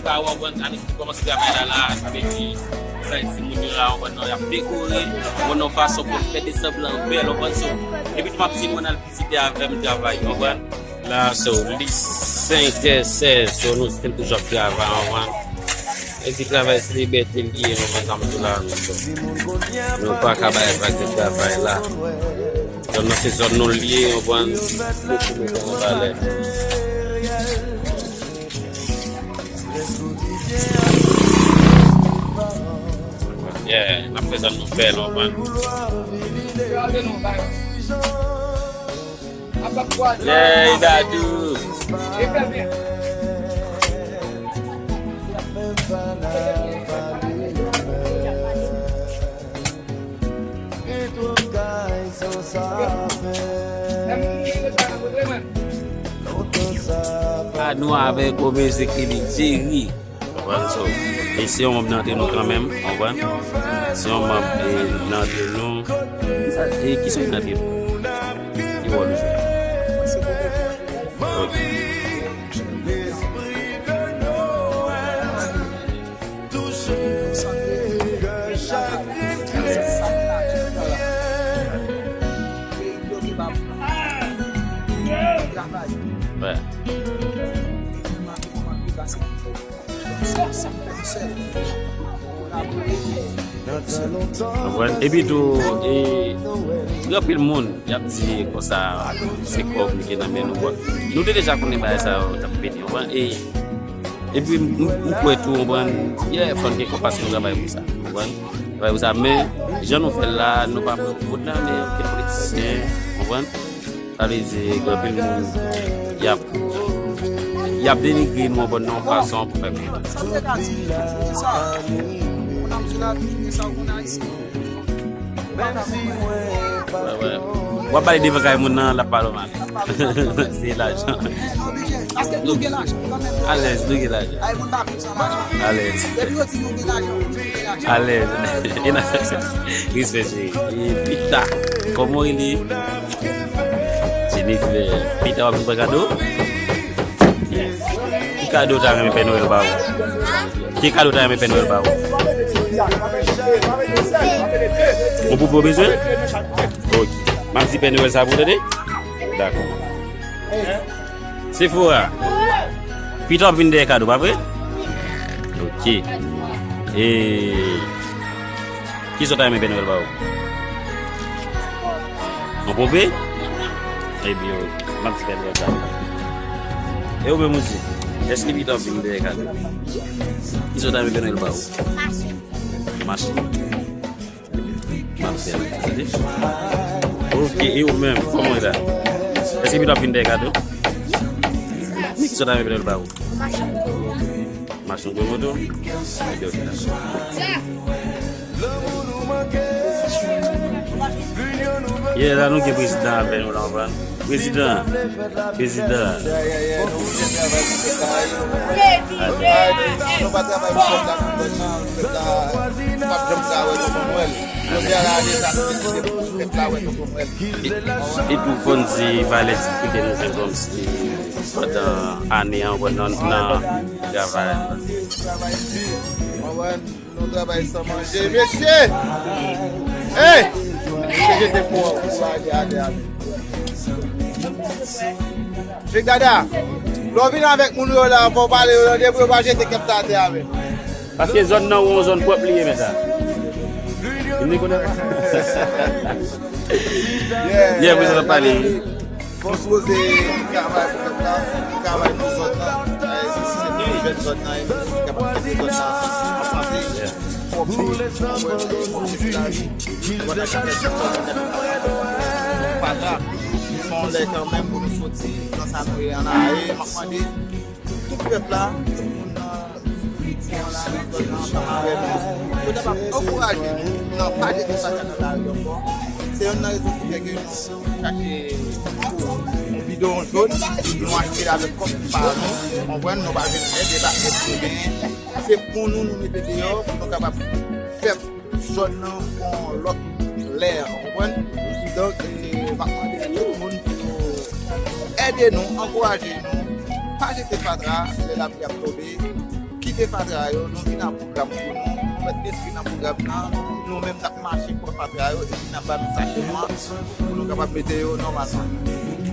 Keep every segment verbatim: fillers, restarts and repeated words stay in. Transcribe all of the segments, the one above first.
Ka wè, w konprann, Anis ki kòmanse travay la, la, sa vle di, bagay timoun yo la, w konprann, non, y ap dekore, w konprann, yon fason pou fè desanm lan bèl, w konprann, so, epi tou m ap di nou ann al vizite avè m travay, w konprann. La, so, li senkè sèz, so, nou still toujou ap travay, w konprann. E se travay se libète l ye, w konprann, sa m di w la, so. Nou pa ka bay vag de travay la. Zòn nan se zòn nou l ye, w konprann, nou tou mete an valè. Yeah, n ap fè zòn nou bèl, w konprann. Yeah, Dadou. A nou avèk yon mizik ki li Jerry. Konprann? So, e se yon manm nan antre nou kanmenm, konprann? Se yon manm, e, nan antre nou. Sa, e, kisa nan antre nou? Ki wòl ou jwe? Ok. Wè. Konprann? Epi tou, e, gen anpil moun, y ap di konsa, se kòb li gen nan men nou, bon. Nou te deja konnen bagay sa yo t ap vini, konprann? E, epi, m, m, m kwè tou, konprann? Yeah, fò n gen kòb paske nou travay pou sa, konprann? Travay pou sa, men, jan nou fè l la, nou pa pot nan men okenn politisyen, konprann? Sa vle di, gen anpil moun, y ap, y ap denigre nou, konprann, nan yon fason pou fè pli. Sa m te ka di, se sa. Moun ap di la, tout moun sa ou konn Ayisyen. Wè, wè. W ap pale devan kay moun nan, l ap pale w mal. Se lajan. Alèz, nou gen lajan. Alèz. Depi yo di nou gen lajan, nou gen lajan. Alèz. Respè, cheri. E pita. Kòman w rele? Jennifer. Pita w ap vin pran kado? Ki kado w ta renmen Pè Nwèl ba ou? Ki kado w ta renmen Pè Nwèl ba ou? Yon poupou w bezwen? Ok. M ap di Pè Nwèl sa pou ou, tande? Dakò. Sephora. Pita w ap vin dèyè kado, pa vre? Ok. E kisa w ta renmen Pè Nwèl ba ou? Yon ponpe? Ebyen, ok. M ap di Pè Nwèl sa. E ou menm, ou di, èske Pita ap vin dèyè kado? Kisa w ta renmen Pè Nwèl ba ou? Machin. Machin. M ap di Pè Nwèl sa, tande? Ok, e ou menm, kòman w ye la? Èske Pita ap vin dèyè kado? Men kisa w ta renmen Pè Nwèl ba ou? Machin gwo moto? Ebyen, ok, dakò. Yeah, la nou gen prezidan avè nou la, w konprann? Prezidan. Prezidan. Nou pa travay pou pèp la, pou pèp la, nou p ap janm ka wè Tonton Nwèl. Jodi a la, deja, nou deside pou pèp la wè Tonton Nwèl. E, e tou fò n di valè difikilte nou jwenn kòmsi pandan ane an, nan, nan travay. Nou travay san manje, mesye! Hey! Mesye jete fò, fò atè, atè, atè. Mesye Dada, lè w vin avèk moun yo la, fò w pale yo, tande, pou yo pa jete kèp sa atè a, men. Paske zòn nan, yon zòn pwòp li ye, men sa. Vin rekonèt. Yeah, yeah, pou sa pale. Fò sipoze travay pou pèp la, travay pou zòn nan, se pou jèn zòn nan, e pou ki kapab kite zòn nan an sante, pwòpte, pwòpte lavi, nou pa ta ka fè tout sa, nou pa ta, se yon lè kanmenm pou nou soti nan sa nou ye an la, e m ap mande tout pèp la, tout moun nan, sou pwodiksyon la, nan zòn nan, ansanm avè nou, pou kapab ankouraje nou nan pa jete fatra nan lari ankò. Se youn nan rezon ki fè ke nou chache yon bidon jòn, nou achte l avèk kòb pa nou, konprann, nou pa jwenn èd, e pa èd nou genyen. Se pou nou, nou mete deyò, pou nou kapab fè zòn nan pran yon lòt lè, ou konprann? Donk, e, m ap mande tout moun pou yo ede nou, ankouraje nou, pa jete fatra lè lapli ap tonbe, kit Fatra yo, nou vin nan pwogram pou nou, nou mèt enskri nan pwogram nan, nou menm n ap mache pran fatra yo, epi n ap ba nou sache nwa pou nou kapab mete yo nòmalman.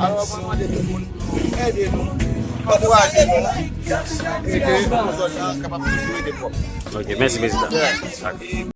Alò, mwen mande tout moun ede nou, ankouraje nou, ede pou zòn nan kapab toujou ede pwòp. Ok, mèsi, prezidan. Yeah. Ok.